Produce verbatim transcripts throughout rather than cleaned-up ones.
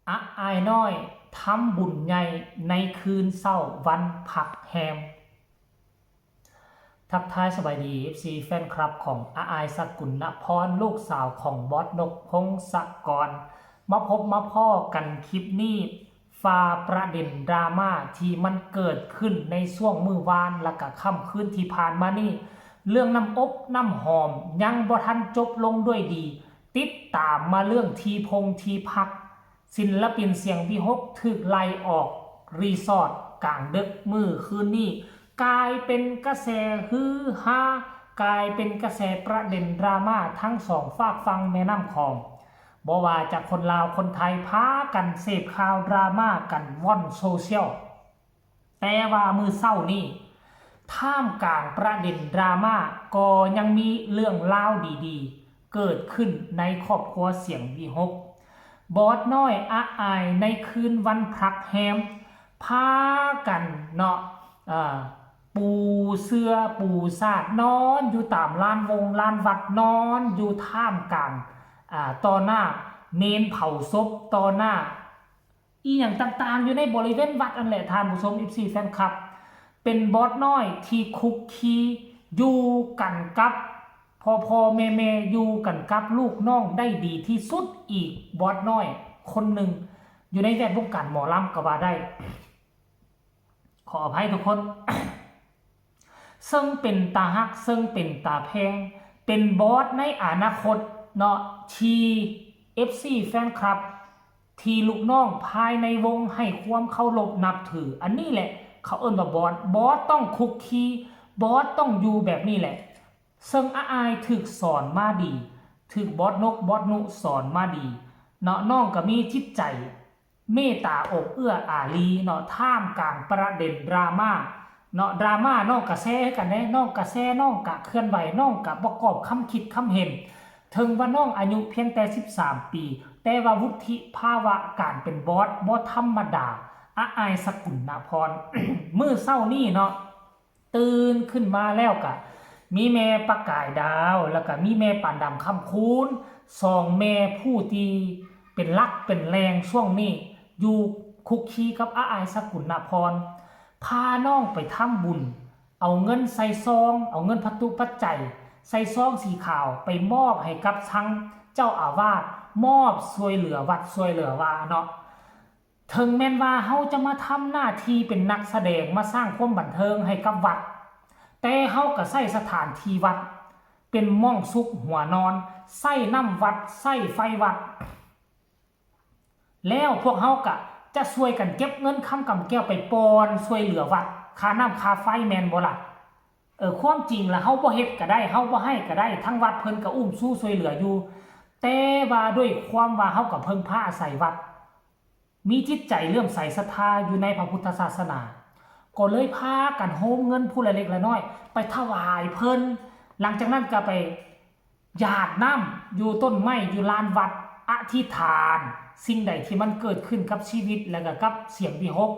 อาอายน้อยทำบุญใหญ่ในคืนเช้าวันพักแฮม ทักทายสบายดี เอฟซี แฟนคลับของอาอายสกุลนพร ลูกสาวของบอสนกพงศกร มาพบมาพ้อกันคลิปนี้ ฝ่าประเด็นดราม่าที่มันเกิดขึ้นในช่วงมื้อวานและกะค่ำคืนที่ผ่านมานี้ เรื่องน้ำอบน้ำหอมยังบ่ทันจบลงด้วยดี ติดตามมาเรื่องที่พงที่พัก ศิลปินเสียงวิหกถูกไล่ออกรีสอร์ทกลางดึกมื้อคืนนี้ กลายเป็นกระแสฮือฮา กลายเป็นกระแสประเด็นดราม่าทั้งสองฟากฝั่งแม่น้ำขอม บ่ว่าจะคนลาวคนไทยพากันเสพข่าวดราม่ากันว่อนโซเชียล แต่ว่ามื้อเช้านี้ ท่ามกลางประเด็นดราม่า ก็ยังมีเรื่องราวดีๆ เกิดขึ้นในครอบครัวเสียงวิหก บอสน้อยอาอายในคืนวันพลักแฮม พากันเนาะ เอ่อ ปูเสื่อปูสาดนอนอยู่ตามลานวงลานวัด นอนอยู่ท่ามกลาง อ่า ต่อหน้าเมนเผาศพ ต่อหน้า อีหยังต่างๆ อยู่ในบริเวณวัดนั่นแหละ ท่านผู้ชม เอฟซี แฟนคลับ เป็นบอสน้อยที่คุกคีอยู่กันกับพ่อๆ แม่ๆ อยู่กันกับลูกน้องได้ดีที่สุดอีกบอสน้อยคนหนึ่ง อยู่ในแวดวงการหมอลำก็ว่าได้ ขออภัยทุกคน ซึ่งเป็นตาฮัก ซึ่งเป็นตาแพง เป็นบอสในอนาคตเนาะ ที่ เอฟซี แฟนคลับ ที่ลูกน้องภายในวงให้ความเคารพนับถือ อันนี้แหละ เขาเอิ้นว่าบอส บอสต้องคุกคี บอสต้องอยู่แบบนี้แหละ ซึ่งอาอายถูกสอนมาดี ถูกบอสนกบอสนุสอนมาดี เนาะ น้องก็มีจิตใจ เมตตาอบเอื้ออารีเนาะ ท่ามกลางประเด็นดราม่าเนาะ ดราม่าน้องกะแชร์กันเด้ น้องกะแชร์ น้องกะเคลื่อนไหว น้องกะประกอบคำคิดคำเห็น ถึงว่าน้องอายุเพียงแต่ สิบสาม ปี แต่ว่าวุฒิภาวะการเป็นบอสบ่ธรรมดา อาอายสกุลนพร มื้อเช้านี้เนาะ ตื่นขึ้นมาแล้วกะ มีแม่ประกายดาว แล้วกะมีแม่ปานดำคำคูณ สองแม่ผู้ที่เป็นหลักเป็นแหล่งช่วงนี้ อยู่คุกคีกับอาอายสกุลนพร พาน้องไปทำบุญ เอาเงินใส่ซอง เอาเงินพัตตุปัจจัย ใส่ซองสีขาวไปมอบให้กับทางเจ้าอาวาส มอบช่วยเหลือวัดช่วยเหลือวาเนาะ ถึงแม้นว่าเฮาจะมาทำหน้าที่เป็นนักแสดง มาสร้างความบันเทิงให้กับวัด แต่เฮาก็ใช้สถานที่วัด เป็นหม่องซุกหัวนอน ใช้น้ำวัด ใช้ไฟวัด แล้วพวกเฮาก็จะช่วยกันเก็บเงินคำกำแก้วไปปอนช่วยเหลือวัด ค่าน้ำค่าไฟแม่นบ่ล่ะ เออ ความจริงล่ะ เฮาบ่เฮ็ดก็ได้ เฮาบ่ให้ก็ได้ ทางวัดเพิ่นก็อุ้มชูช่วยเหลืออยู่ แต่ว่าด้วยความว่าเฮาก็เพิ่งพาอาศัยวัด มีจิตใจเลื่อมใสศรัทธาอยู่ในพระพุทธศาสนา ก็เลยพากันโฮมเงินผู้ละเล็กละน้อย ไปถวายเพิ่น หลังจากนั้นก็ไปหยาดน้ำอยู่ต้นไม้อยู่ลานวัด อธิษฐาน สิ่งใดที่มันเกิดขึ้นกับชีวิตแล้วก็กับเสียงวิหก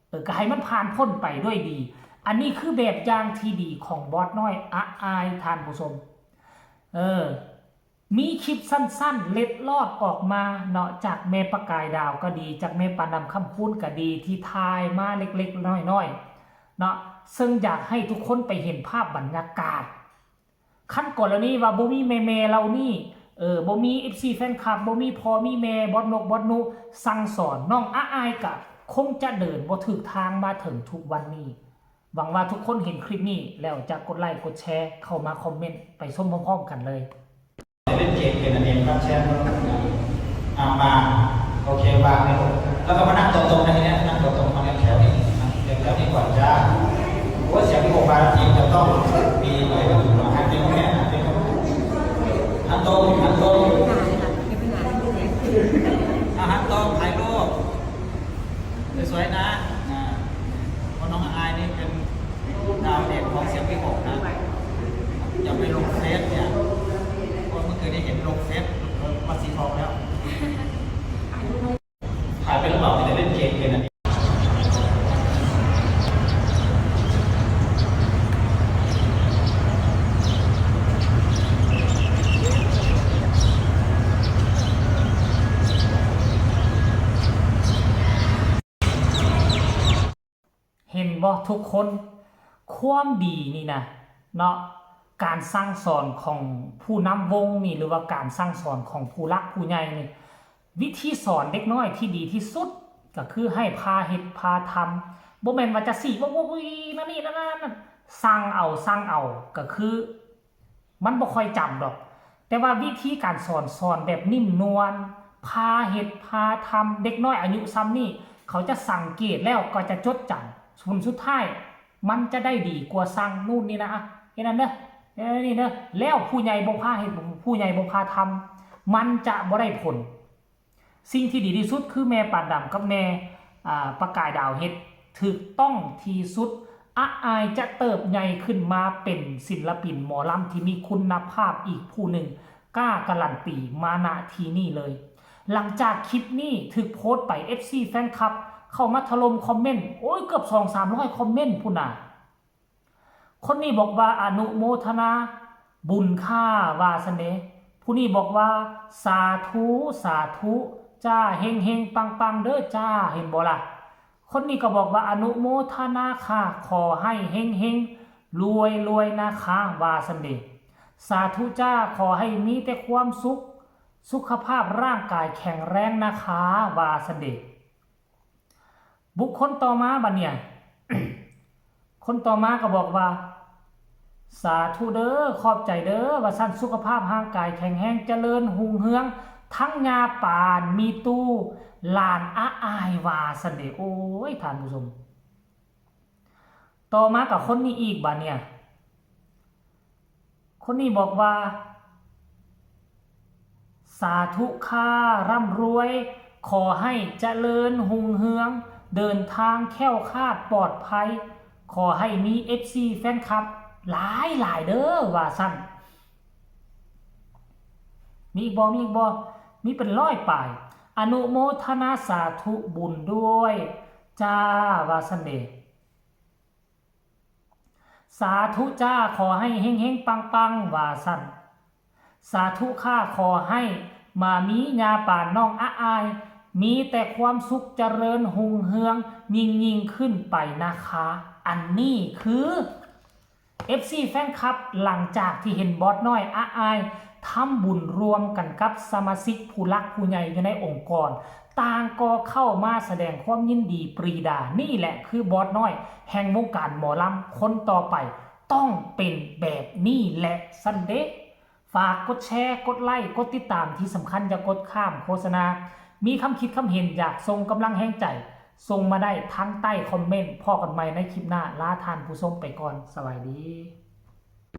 เออ ก็ให้มันผ่านพ้นไปด้วยดี อันนี้คือแบบอย่างที่ดีของบอสน้อยอาอาย ท่านผู้ชม เออ มีคลิปสั้นๆ เล็ดลอดออกมาเนาะ จากแม่ประกายดาวก็ดี จากแม่ปานดำคำคูณก็ดี ที่ถ่ายมาเล็กๆ น้อยๆ เนาะ ซึ่งอยากให้ทุกคนไปเห็นภาพบรรยากาศ คันกรณีว่าบ่มีแม่ๆ เหล่านี้ เออ บ่มี เอฟซี แฟนคลับ บ่มีพ่อมีแม่ บอสนก บอสนุ สั่งสอน น้องอาอายก็คงจะเดินบ่ถูกทางมาถึงทุกวันนี้ หวังว่าทุกคนเห็นคลิปนี้แล้วจะกดไลค์กดแชร์ เข้ามาคอมเมนต์ไปชมพร้อมๆ กันเลย เล่นเกมเป็นอันเองครับ แชร์ อ่า มา โอเค วางเลยลูก แล้วก็มานั่งตรงๆ นะทีเนี้ย นั่งตรงๆ มาเรียงแถวนี้ นั่งเรียงแถวนี้ก่อนจ้า โอ้ย เสียงที่ผมมาทีจะต้องมีอะไรก็ถูกหรอก หันไปตรงเนี้ย หันไปตรง หันตรง หันตรง อ่ะ หันตรง ถ่ายรูป สวยๆ นะ นะ เพราะน้องอาอายนี่เป็นดาวเด่นของเสียงวิหกนะ อย่าไปลงเฟซเนี่ย เพราะเมื่อคืนนี้เห็นลงเฟซ ลงมาสีทองแล้ว ถ่ายเป็นหรือเปล่า มีแต่เล่นเกมเป็นอันนี้ เห็นบ่ทุกคน ความดีนี่นะเนาะ การสั่งสอนของผู้นำวงนี่ หรือว่าการสั่งสอนของผู้หลักผู้ใหญ่นี่ วิธีสอนเด็กน้อยที่ดีที่สุด ก็คือให้พาเฮ็ดพาทำ บ่แม่นว่าจะสิบ่บ่บ่นั่นนี่นั่นนั่นนั่นสั่งเอาสั่งเอา ก็คือ มันบ่ค่อยจำดอก แต่ว่าวิธีการสอน สอนแบบนิ่มนวล พาเฮ็ดพาทำ เด็กน้อยอายุส่ำนี้ เขาจะสังเกตแล้วก็จะจดจำ ผลสุดท้าย มันจะได้ดีกว่าสั่งนู่นนี่นะ อะ เฮ็ดนั่นเด้อ เฮ็ดนี่เด้อ แล้วผู้ใหญ่บ่พาเฮ็ด ผู้ใหญ่บ่พาทำ มันจะบ่ได้ผล สิ่งที่ดีที่สุดคือแม่ปานดำกับแม่ อ่า ประกายดาวเฮ็ด ถูกต้องที่สุด อาอายจะเติบใหญ่ขึ้นมาเป็นศิลปินหมอลำที่มีคุณภาพอีกผู้หนึ่ง กล้าการันตีมา ณ ที่นี่เลย หลังจากคลิปนี้ถูกโพสต์ไป เอฟซี แฟนคลับ เข้ามาถล่มคอมเมนต์ โอ้ย เกือบ สองสามร้อย คอมเมนต์พุ้นน่ะ คนนี้บอกว่าอนุโมทนาบุญค่ะ ว่าซั่นเด้ ผู้นี้บอกว่าสาธุ สาธุ จ้า เฮงเฮงปังปังเด้อจ้า เห็นบ่ล่ะ คนนี้ก็บอกว่าอนุโมทนาค่ะ ขอให้เฮงเฮงรวยรวยนะคะ ว่าซั่นเด้ สาธุจ้า ขอให้มีแต่ความสุข สุขภาพร่างกายแข็งแรงนะคะ ว่าซั่นเด้ บุคคลต่อมาบัดเนี่ย คนต่อมาก็บอกว่า สาธุเด้อ ขอบใจเด้อ ว่าซั่น สุขภาพร่างกายแข็งแรง เจริญรุ่งเรือง ทั้งยาปานมีตู้ หลานอาอาย ว่าซั่นเด้ โอ้ย ท่านผู้ชม ต่อมากับคนนี้อีกบัดเนี่ย คนนี้บอกว่า สาธุค่ะ ร่ำรวย ขอให้เจริญรุ่งเรือง เดินทางแคล้วคลาดปลอดภัย ขอให้มี เอฟซี แฟนคลับ หลายหลายเด้อ ว่าซั่น มีอีกบ่ มีอีกบ่ มีเป็นร้อยปลาย อนุโมทนาสาธุบุญด้วย จ้า ว่าซั่นเด้ สาธุจ้า ขอให้เฮงเฮงปังปัง ว่าซั่น สาธุค่ะ ขอให้หม่ามี้ ยาปาน น้องอาอาย มีแต่ความสุขเจริญรุ่งเรืองยิ่งยิ่งขึ้นไปนะคะ อันนี้คือ เอฟซี แฟนคลับ หลังจากที่เห็นบอสน้อยอาอายทำบุญร่วมกันกับสมาชิกผู้หลักผู้ใหญ่อยู่ในองค์กร ต่างก็เข้ามาแสดงความยินดีปรีดา นี่แหละคือบอสน้อยแห่งวงการหมอลำคนต่อไป ต้องเป็นแบบนี้แหละซั้นเด้ ฝากกดแชร์ กดไลค์ กดติดตาม ที่สำคัญอย่ากดข้ามโฆษณา มีคำคิดคำเห็นอยากส่งกำลังแฮงใจ ส่งมาได้ทางใต้คอมเมนต์ พ้อกันใหม่ในคลิปหน้า ลาท่านผู้ชมไปก่อน สวัสดี